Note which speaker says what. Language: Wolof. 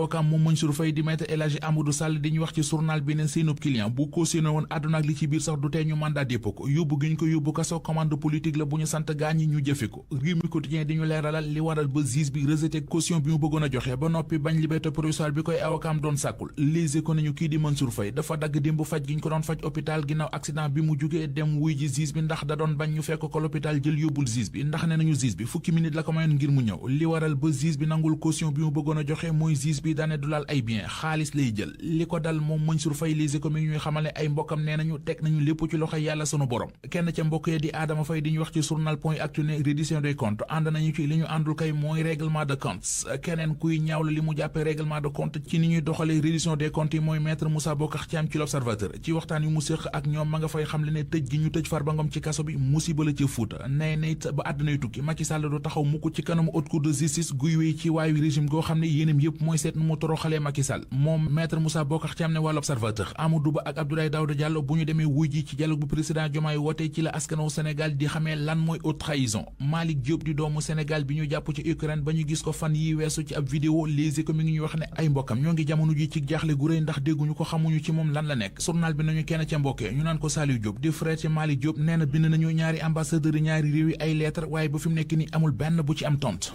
Speaker 1: avocat moom Mansour Faye di maître El Hadji Amadou Sall di ñu wax ci journal bi ne seenub client bu cautionné woon àdduna ak li ci biir sax du tee ñu mandat dépôt ko yóbbu gi ñu ko yóbbu kaso commande politique la bu ñu sant gaañi ñu jëfe ko réew mi quotidien di ñu leeralal li waral ba juge bi rejeté caution bi mu bëggoon a joxe ba noppi bañ liberté provisoire bi koy avocat am doon sàkkul Les Échos nañu kii di Mansour Faye dafa dagg démb faj gi ñu ko doon faj hôpital ginnaaw accident bi mu jugee dem wuy ji juge bi ndax da doon bañ ñu fekk ko l'hôpital jël yóbbul juge bi ndax ne nañu juge bi fukki minute la ko mayoon ngir mu ñëw li waral ba juge bi nangul caution bi mu bëggoon a joxe mooy juge bi dane du laal ay bien xaalis lay jël li ko dal moom Mansour Faye Les Échos mi ñuy xamal ne ay mbokkam nee nañu teg nañu lépp ci loxo yàlla sunu borom kenn ca mbokk ya di Adama Faye di ñu wax ci journal Point Actu ne reddition des comptes ànd nañu ci li ñu àndul kay mooy règlement de comptes keneen kuy ñaawla li mu jàppee règlement de compte ci ni ñuy doxalee reddition des comptes yi mooy maître Moussa Bokar Thiam ci l'Observateur ci waxtaan yu mu séq ak ñoom ma nga fay xamle ne tëj gi ñu tëj Farba Ngom ci kaso bi musiba la ci Fuuta nay nit ba àddunay tukki Macky Sall du taxaw mukk ci kanamu haute cour de justice guy wéy ci waayu régime goo xam ne yéenam yëpp mooy seet nu mu toroxalee Macky Sall moom maître Moussa Bokar Thiam ne waa l'Observateur Amadou Ba ak Abdoulaye Daouda Diallo bu ñu demee wuy ji ci dialogue bu président Diomaye woote ci la askanu Sénégal di xamee lan mooy haute trahison Malick Diop di doomu Sénégal bi ñu jàpp ci Ukraine ba ñu gis ko fan yi weesu ci ab vidéo Les Échos mi ngi ñuy wax ne ay mbokkam ñoo ngi jamono ji ci jaaxle gu rëy ndax dégguñu ko xamuñu ci moom lan la nekk journal bi nañu kenn ca mbokkee ñu naan ko Saliou Diop di frère ci Malick Diop nee na bind nañu ñaari ambassadeur ñaari réew yi ay lettre waaye ba fi mu nekk ni amul benn bu ci am tontu